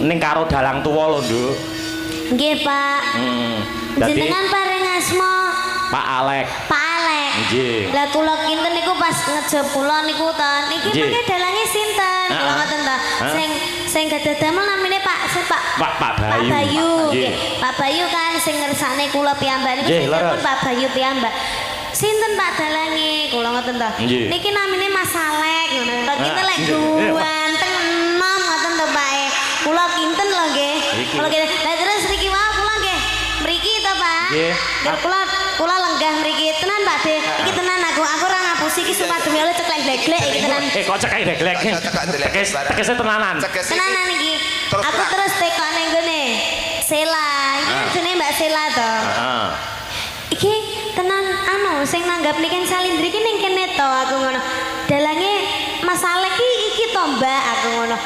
Ning karo dalang tuwa lho, Nduk. Nggih, Pak. Dadi Jenengan paring asma Pak Alek. Pak Alek. Nggih. Lah kula kinten niku pas ngejob kula niku to. Niki mangke dalange sinten? Kula ngoten to. Sing sing gadah damel namine Pak sing Pak Pak Pak Pak Bayu. Bayu. Nggih. Nggih. Pak Bayu kan sing ngersakne kula piyambak niku sing telepon Pak Bayu piyambak. Sinten Pak dalange? Kula ngoten to. Niki namine Mas Alek ngono. Kok kinten lek ganteng enom ngoten to Pak e. Kula kinten lho nggih. Kula kinten. Lah terus niki wau kula nggih mriki to Pak. Nggih. Nggih kula kula lenggah mriki tenan Pak De. Iki tenan aku ora ngapusi iki sumpah demi Allah ceklek gleglek iki tenan. Eh, kok cekek deglek. Cekek deglek Tekes barang. Tekese tenanan. Tenanan iki. Terus Aku terang. terus tekok ning gone. Sela. Iki kan jenenge Mbak Sela to. Heeh. Iki tenan anu sing nanggap niken Salindri iki ning kene to aku ngono. Dalange Mas Alek iki iki to Mbak aku ngono.